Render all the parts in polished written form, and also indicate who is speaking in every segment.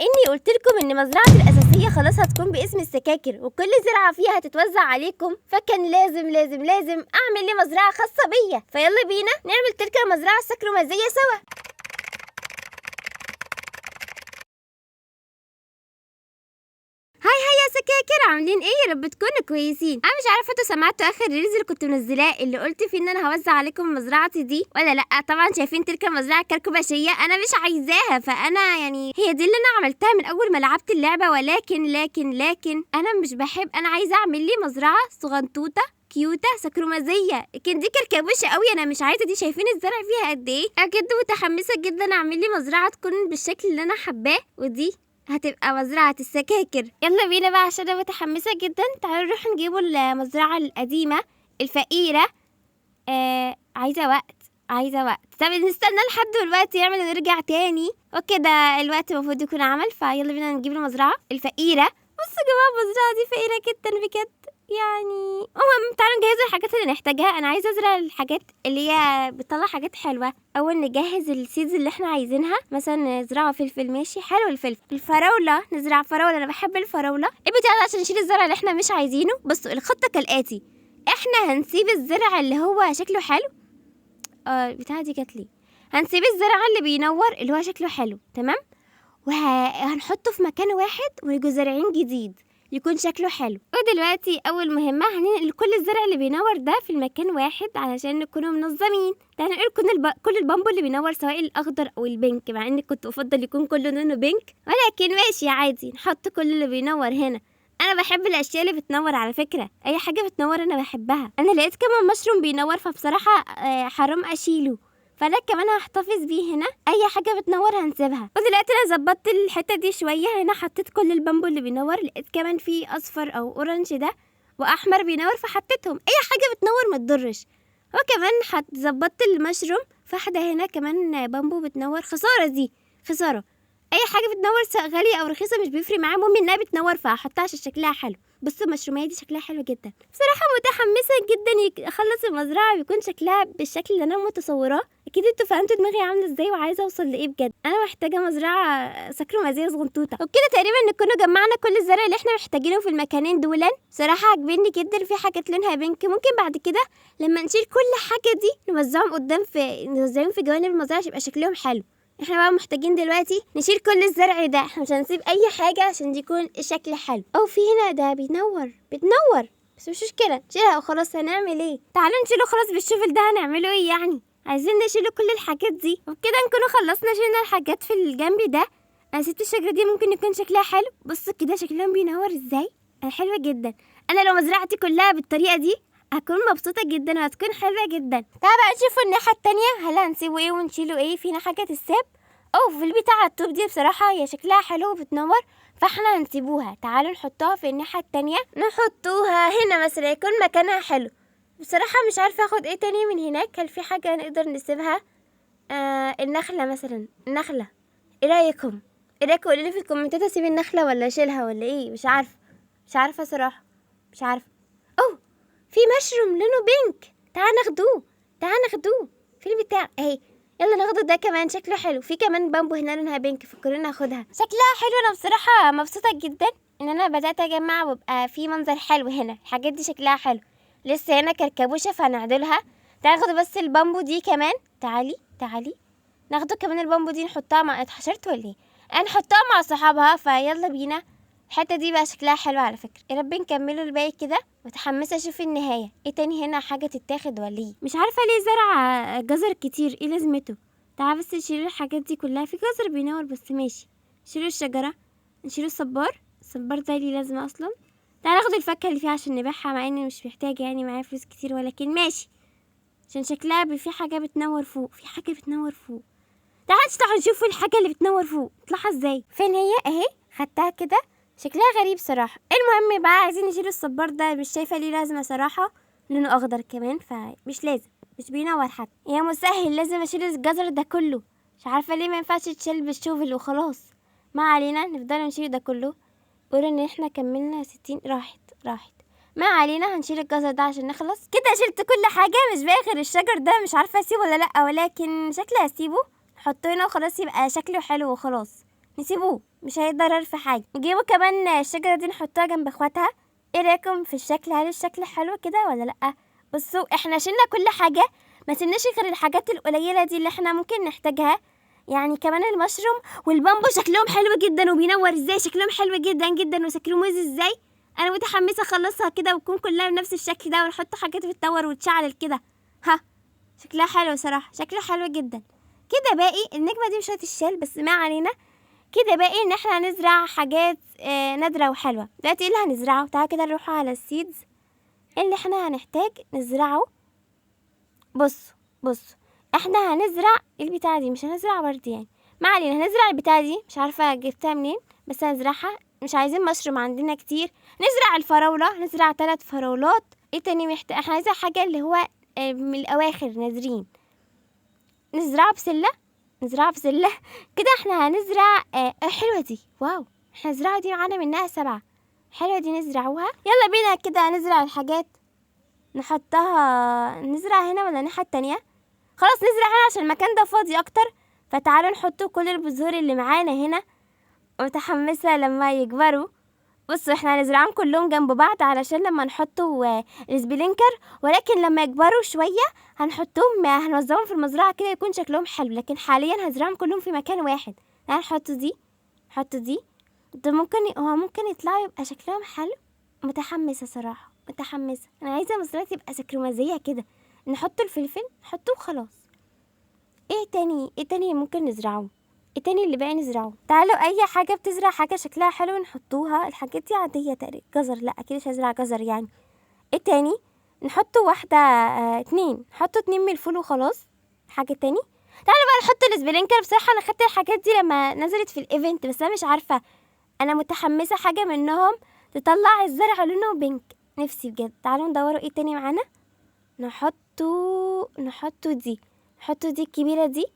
Speaker 1: اني قلت لكم ان مزرعتي الاساسية خلاص هتكون باسم السكاكر وكل زرعه فيها هتتوزع عليكم، فكان لازم لازم لازم اعمل لي مزرعة خاصة بيا. فيلا بينا نعمل تلك المزرعة السكرمازيه سوا. hi hi يا سكاكر، عاملين ايه؟ يا رب تكونوا كويسين. انا مش عارفه انتوا سمعتوا اخر reels اللي كنت منزلاه اللي قلت فيه ان انا هوزع عليكم مزرعتي دي ولا لا؟ طبعا شايفين تلك المزرعة الكركبشيه انا مش عايزاها، فانا يعني هي دي اللي انا عملتها من اول ما لعبت اللعبة، ولكن لكن لكن انا مش بحب، انا عايزه اعمل لي مزرعة صغنطوطه كيوته سكرومازيه، لكن دي كركبوشه قوي، انا مش عايزه دي. شايفين الزرع فيها قد ايه؟ انا بجد متحمسة جدا اعمل لي مزرعة تكون بالشكل اللي انا حباه، ودي هتبقى مزرعة السكاكر. يلا بينا بقى عشان انا متحمسة جدا. تعالوا نروح نجيبوا المزرعة القديمة الفقيرة. عايزة وقت، عايزة وقت. طب نستنى لحد الوقت يعمل ونرجع تاني. okay ده الوقت المفروض يكون عمل، فيلا بينا نجيب المزرعة الفقيرة. بصوا يا جماعة المزرعة دي فقيرة جدا بجد يعني. المهم تعالوا نجهز الحاجات اللي نحتاجها. انا عايزه ازرع الحاجات اللي هي بتطلع حاجات حلوة. اول نجهز ال seeds اللي احنا عايزينها، مثلا نزرعه فلفل، ماشي حلو الفلفل. الفراوله نزرع فراوله، انا بحب الفراوله. البتاع ده عشان نشيل الزرع اللي احنا مش عايزينه. بصوا الخطة كالاتي، احنا هنسيب الزرع اللي هو شكله حلو، البتاعه دي جت لي، هنسيب الزرع اللي بينور اللي هو شكله حلو، تمام، وهنحطه في مكان واحد ونيجوا زارعين جديد يكون شكله حلو. ودلوقتي اول مهمة هننقل كل الزرع اللي بينور ده في المكان واحد علشان نكونوا منظمين. تعالوا ننقل كل البامبو اللي بينور سواء الاخضر او ال pink، مع اني كنت افضل يكون كله لونه pink، ولكن ماشي عادي نحط كل اللي بينور هنا. انا بحب الاشياء اللي بتنور على فكرة، اي حاجة بتنور انا بحبها. انا لقيت كمان مشروم بينور، فبصراحة حرام اشيله، فانا كمان هحتفظ بيه هنا. اي حاجة بتنور هنسيبها. ودلوقتي انا ظبطت الحتة دي شوية، هنا حطيت كل البامبو اللي بينور، لقيت كمان في اصفر او orange ده واحمر بينور فحطيتهم. اي حاجة بتنور ما تضرش. وكمان ظبطت المشروم، فاحده هنا كمان بامبو بتنور. خسارة دي، خسارة. اي حاجة بتنور سواء غالية او رخيصة مش بيفرق معايا، المهم انها بتنور فهحطها عشان شكلها حلو. بصوا المشروميه دي شكلها حلو جدا. بصراحة متحمسة جدا اخلص المزرعة بيكون شكلها بالشكل اللي انا متصوراه. اكيد انتوا فهمتوا دماغي عامله ازاي وعايزه اوصل لايه بجد. انا محتاجه مزرعة سكرومازيه صغنطوطه. وبكده تقريبا نكون جمعنا كل الزرع اللي احنا محتاجينه في المكانين دول. بصراحة عاجبني جدا، في حاجات لونها pink. ممكن بعد كده لما نشيل كل حاجة دي نوزعهم قدام، في نوزعهم في جوانب المزرعة عشان يبقى شكلهم حلو. احنا بقى محتاجين دلوقتي نشيل كل الزرع ده، احنا مش هنسيب اي حاجة عشان يكون الشكل حلو. او في هنا ده بينور، بتنور بس مش مشكلة نشيلها وخلاص. هنعمل ايه؟ تعالوا نشيله خلاص بال shovel ده. هنعمله ايه يعني؟ عايزين نشيله كل الحاجات دي. وبكده نكونوا خلصنا شيلنا الحاجات في الجنب ده. انا سبت الشجرة دي ممكن يكون شكلها حلو. بصوا كده شكلهم بينور ازاي، حلوة جدا. انا لو مزرعتي كلها بالطريقة دي هكون مبسوطة جدا وهتكون حلوة جدا. تعالوا بقى نشوفوا الناحية التانية، هل هنسيبه ايه ونشيله ايه؟ فينا حاجة تتساب؟ او في البتاع على الطوب دي بصراحة هي شكلها حلو وبتنور، فاحنا هنسيبوها. تعالوا نحطها في الناحية التانية، نحطوها هنا مثلا يكون مكانها حلو. بصراحة مش عارفة اخد ايه تاني من هناك. هل في حاجة نقدر نسيبها؟ النخلة مثلا، النخلة ايه رأيكم؟ ايه رأيكم؟ قولولي في الكومنتات اسيب النخلة ولا اشيلها ولا ايه؟ مش عارفة، مش عارفة صراحة، مش عارفة. اوه في مشروم لونه pink، تعال ناخدوه، تعال ناخدوه في البتاع اهي. يلا ناخده ده كمان شكله حلو. في كمان بامبو هنا لونها pink، فكرنا ناخدها، شكلها حلو. انا بصراحة مبسوطة جدا ان انا بدات اجمع ويبقى في منظر حلو هنا. الحاجات دي شكلها حلو. لسه هنا كركبوشه فهنعدلها. تعال ناخد بس البامبو دي كمان، تعالي تعالي ناخده كمان البامبو دي نحطها مع، اتحشرت ولا ايه؟ نحطها مع صحابها. فيلا بينا. الحتة دي بقى شكلها حلو على فكرة، يا رب نكمله الباقي كده. متحمسة اشوف النهاية. ايه تاني هنا حاجة تتاخد ولا ايه؟ مش عارفه ليه زرع جزر كتير، ايه لازمته؟ تعال بس نشيل الحاجات دي كلها. في جزر بينور بس ماشي. نشيل الشجرة، نشيل الصبار، الصبار ده ليه لازمه اصلا. تعال ناخد الفاكهة اللي فيها عشان نبيعها، مع اني مش محتاجه يعني معايا فلوس كتير، ولكن ماشي عشان شكلها في حاجة بتنور فوق، في حاجة بتنور فوق. تعال نطلع نشوف الحاجة اللي بتنور فوق نطلعها ازاي. فين هي؟ اهي خدتها كده، شكلها غريب صراحة. المهم بقى عايزين نشيل الصبار ده، مش شايفة ليه لازمة صراحة، لونه اخضر كمان فمش لازم، مش بينور حتى. يا مسهل لازم اشيل الجزر ده كله، مش عارفة ليه ما ينفعش تشيل بالشوفل وخلاص. ما علينا نفضل نشيل ده كله. قولوا ان احنا كملنا 60، راحت راحت. ما علينا هنشيل الجزر ده عشان نخلص كده. شلت كل حاجة، مش باقي غير الشجر ده، مش عارفة اسيبه ولا لأ، ولكن شكلي هسيبه، نحطه هنا وخلاص يبقى شكله حلو وخلاص. نسيبوه مش هيضرر في حاجة. نجيبه كمان الشجرة دي نحطها جنب اخواتها. ايه رايكم في الشكل؟ هل الشكل حلو كده ولا لا؟ بصوا احنا شلنا كل حاجة، ما سيبناش غير الحاجات القليلة دي اللي احنا ممكن نحتاجها. يعني كمان المشروم والبامبو شكلهم حلو جدا وبينور ازاي، شكلهم حلو جدا جدا وسكرموز ازاي. انا متحمسة اخلصها كده وتكون كلها بنفس الشكل ده، ونحط حاجات في التور وتشعلل كده. ها شكلها حلو صراحة، شكلها حلو جدا. كده باقي النجمة دي مش هتشال بس ما علينا. كده باقي ان احنا هنزرع حاجات نادرة وحلوه. دلوقتي ايه اللي هنزرعه؟ تعالوا كده نروح على ال seeds اللي احنا هنحتاج نزرعه. بصوا بصوا احنا هنزرع البتاعه دي، مش هنزرع ورد يعني، ما علينا. هنزرع البتاعه دي مش عارفه جبتها منين بس هنزرعها. مش عايزين مشروم عندنا كتير. نزرع الفراوله، نزرع 3 فراولات. ايه تاني محتاج؟ احنا عايزه حاجة اللي هو من الاواخر نازرين. نزرعه بسلة، نزرعه بسلة كده. احنا هنزرع حلوة دي، wow احنا نزرعها دي معانا منها 7، حلوة دي نزرعوها. يلا بينا كده نزرع الحاجات، نحطها نزرع هنا ولا الناحية التانية؟ خلاص نزرع هنا عشان المكان ده فاضي اكتر. فتعالوا نحط كل البذور اللي معانا هنا. متحمسة لما يكبروا. بصوا احنا هنزرعهم كلهم جنب بعض علشان لما نحطوا ال sprinkler، ولكن لما يكبروا شوية هنحطهم، هنوزعهم في المزرعة كده يكون شكلهم حلو. لكن حاليا هنزرعهم كلهم في مكان واحد. تعالوا نحط دي، نحط دي، ده ممكن هو ممكن يطلعوا يبقى شكلهم حلو. متحمسة صراحة، متحمسة. انا عايزة مزرعتي تبقى سكرمازية كده. نحط الفلفل، نحطه وخلاص. ايه تاني؟ ايه تاني ممكن نزرعه؟ ايه تاني اللي باقي نزرعه؟ تعالوا اي حاجة بتزرع حاجة شكلها حلو نحطوها. الحاجات دي عادية تقريبا. جزر، لا اكيد مش هزرع جزر يعني. ايه تاني؟ نحطه واحدة، 2، نحطه 2 من الفول وخلاص. حاجة تاني؟ تعالوا بقى نحط ال sprinkler. بصراحة انا خدت الحاجات دي لما نزلت في ال event، بس انا مش عارفه، انا متحمسة حاجة منهم تطلع الزرع لونه pink، نفسي بجد. تعالوا ندوروا ايه تاني معانا. نحطه دي، نحطه دي الكبيرة دي.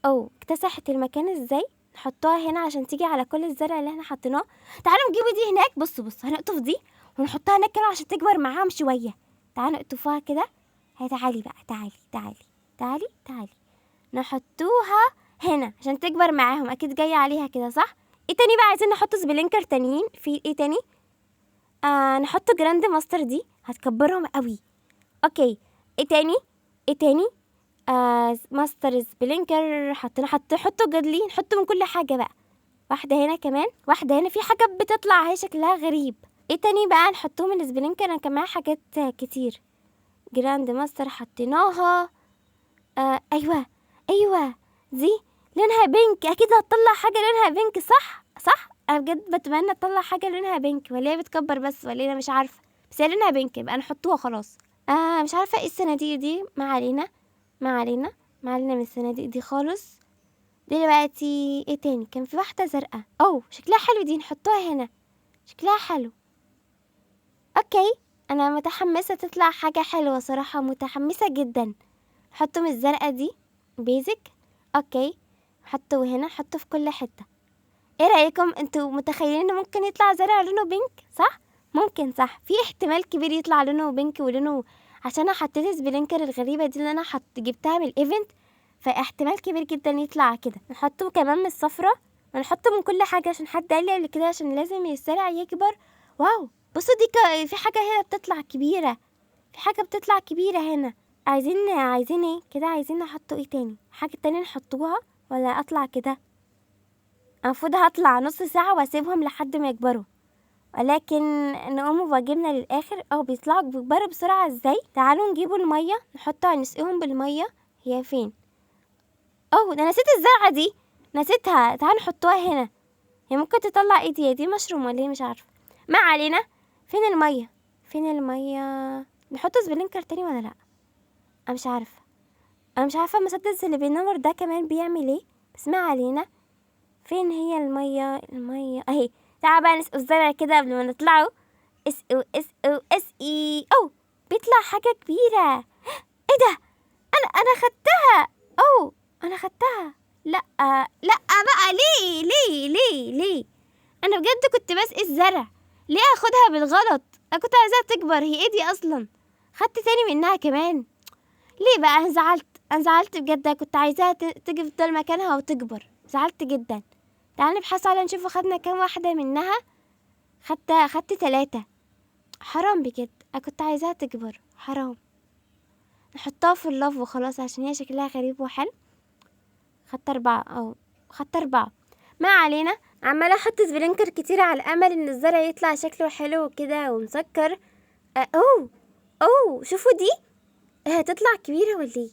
Speaker 1: او اكتسحت المكان ازاي. نحطها هنا عشان تيجي على كل الزرع اللي احنا حطيناه. تعالوا نجيبوا دي هناك. بصوا بصوا هنقطف دي ونحطها هناك كمان عشان تكبر معاهم شوية. تعالوا نقطفوها كده. هي تعالي بقى، تعالي تعالي تعالي تعالي، نحطوها هنا عشان تكبر معاهم. اكيد جاية عليها كده صح. ايه تاني بقى؟ عايزين نحط sprinkler تانيين. في ايه تاني؟ نحط grand master، دي هتكبرهم قوي. okay ايه تاني؟ ايه تاني؟ master sprinkler حطينا، حطوا godly، نحط من كل حاجة بقى. واحدة هنا كمان، واحدة هنا. في حاجة بتطلع اهي شكلها غريب. ايه تاني بقى نحطوه من ال sprinkler؟ انا كان معايا حاجات كتير. grand master حطيناها. ايوه ايوه دي لونها pink، اكيد هتطلع حاجة لونها pink صح؟ صح، انا بجد بتمنى تطلع حاجة لونها pink، ولا هي بتكبر بس ولا انا مش عارفه، بس هي لونها pink يبقى نحطوها خلاص. مش عارفه ايه الصناديق دي، ما علينا ما علينا ما علينا من الصناديق دي خالص دلوقتي. ايه تاني؟ كان في واحدة زرقاء، شكلها حلو دي، نحطوها هنا شكلها حلو. okay انا متحمسة تطلع حاجة حلوة صراحة، متحمسة جدا. نحطه من الزرقاء دي basic. okay حطه هنا، حطه في كل حتة. ايه رايكم انتوا؟ متخيلين ان ممكن يطلع زرع لونه pink؟ صح ممكن، صح في احتمال كبير يطلع لونه pink ولونه، عشان انا حطيت sprinkler الغريبة دي اللي انا جبتها من ال event، فاحتمال كبير جدا يطلع كده. نحطه كمان من الصفرة، ونحطه من كل حاجة عشان حد قال لي قبل كده عشان لازم الزرع يكبر. wow بصوا دي في حاجة هنا بتطلع كبيرة، في حاجة بتطلع كبيرة هنا. عايزين ايه كده؟ عايزين نحطه ايه تاني؟ حاجة تانية نحطوها ولا اطلع كده؟ المفروض هطلع نص ساعة واسيبهم لحد ما يكبروا، ولكن نقوم بواجبنا للاخر. بيطلعوا بيكبروا بسرعة ازاي؟ تعالوا نجيبوا المية نحطها، نسقيهم بالمية. هي فين؟ ده نسيت الزرعه دي، نسيتها. تعالوا نحطوها هنا. هي ممكن تطلع ايه دي؟ دي مشروم ولا ايه؟ مش عارفه، ما علينا. فين المية؟ فين المية؟ نحط sprinkler تاني ولا لا؟ انا مش عارفه، انا مش عارفه المسدس اللي بينور ده كمان بيعمل ايه، بس ما علينا. فين هي المية؟ المية اهي. تعال بقى نسقوا الزرع كده قبل ما نطلعوا. اسقوا اسقوا اسقي. بيطلع حاجة كبيرة. ايه ده؟ انا خدتها. انا خدتها. لا لا بقى، ليه ليه ليه ليه؟ انا بجد كنت بسقي الزرع، ليه اخدها بالغلط؟ انا كنت عايزاها تكبر. هي ايه دي اصلا؟ خدت تاني منها كمان ليه بقى؟ انا زعلت، انا زعلت بجد. كنت عايزاها تفضل مكانها وتكبر، زعلت جدا. تعالوا نبحث على نشوف خدنا كام واحدة منها. خدت 3. حرام بجد، انا كنت عايزاها تكبر، حرام. نحطها في ال love وخلاص عشان هي شكلها غريب وحلو. خدت 4، خدت 4. ما علينا، عمالة احط sprinkler كتير على الامل ان الزرع يطلع شكله حلو كده ومسكر. اوه اوه شوفوا دي هتطلع كبيرة ولا ايه؟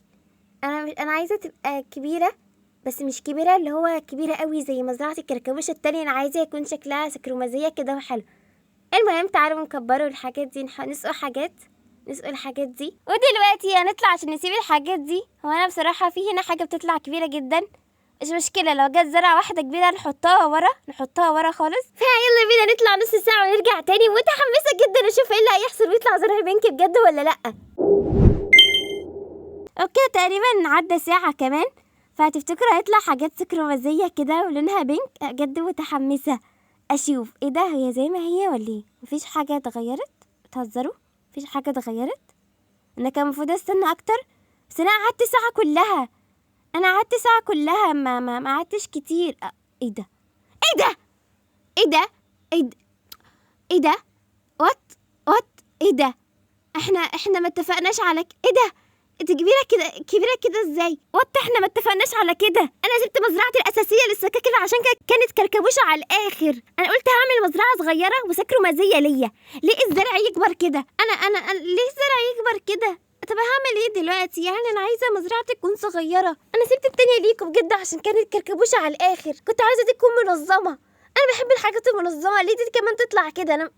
Speaker 1: انا عايزة تبقى كبيرة، بس مش كبيرة اللي هو كبيرة قوي زي مزرعة الكركبوشة التانية، انا عايزة يكون شكلها سكرومازية كده وحلو. المهم تعالوا نكبروا الحاجات دي، نسقوا حاجات، نسقوا الحاجات دي. ودلوقتي هنطلع عشان نسيب الحاجات دي. هو انا بصراحة في هنا حاجة بتطلع كبيرة جدا، مش مشكلة لو جت زرعة واحدة كبيرة نحطها ورا، نحطها ورا خالص. فيلا بينا نطلع نص ساعة ونرجع تاني. متحمسة جدا اشوف ايه اللي هيحصل ويطلع زرع pink بجد ولا لأ. okay تقريبا عدى ساعة كمان، فهتفتكروا هيطلع حاجات سكرومازية كده ولونها pink؟ بجد متحمسة اشوف ايه ده. هي زي ما هي ولا ايه؟ مفيش حاجة اتغيرت؟ بتهزروا؟ مفيش حاجة اتغيرت؟ انا كان المفروض استنى اكتر، بس انا قعدت ساعة كلها، انا قعدت ساعة كلها، ما قعدتش كتير. ايه ده؟ ايه ده؟ ايه ده؟ ايه ده؟ ايه ده؟ what what ايه ده؟ احنا ما اتفقناش على ايه ده؟ انت كبيرة كده، كبيرة كده ازاي؟ what احنا ما اتفقناش على كده. انا سبت مزرعتي الاساسية للسكاكر عشان كانت كركبوشة على الاخر. انا قلت هعمل مزرعة صغيرة وسكرومازية ليا. ليه الزرع يكبر كده؟ انا ليه الزرع يكبر كده؟ طب هعمل ايه دلوقتي؟ انا عايزة مزرعتي تكون صغيرة. انا سبت التانية ليكم بجد عشان كانت كركبوشة على الاخر، كنت عايزة دي تكون منظمة. انا بحب الحاجات المنظمة، ليه دي كمان تطلع كده؟ انا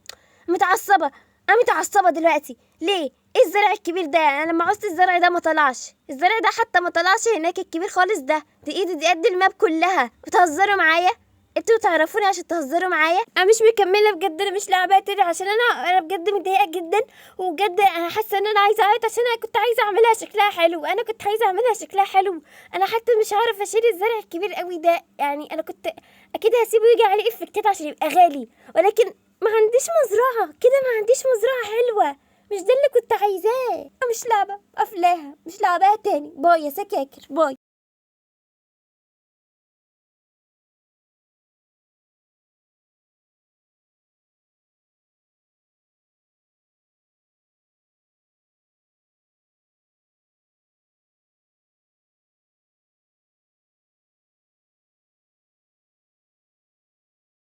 Speaker 1: متعصبة، انا متعصبة دلوقتي. ليه؟ ايه الزرع الكبير ده؟ انا لما عوزت الزرع ده ما طلعش، الزرع ده حتى ما طلعش هناك الكبير خالص ده. دي ايه دي؟ قد الماب كلها. بتهزروا معايا؟ انتوا تعرفوني عشان تهزروا معايا؟ انا مش مكملة بجد، انا مش لاعبه تاني عشان انا بجد متضايقة جدا، وبجد انا حاسه ان انا عايزه اعيط عشان انا كنت عايزه اعملها شكلها حلو، انا كنت عايزه اعملها شكلها حلو. انا حتى مش عارفه اشيل الزرع الكبير قوي ده، انا كنت اكيد هسيبه يجي عليه افكتات عشان يبقى غالي، ولكن ما عنديش مزرعة كده، ما عنديش مزرعة حلوة، مش ده اللي كنت عايزاه. مش لعبه، قافلاها، مش لعباها تاني. bye يا سكاكر، bye.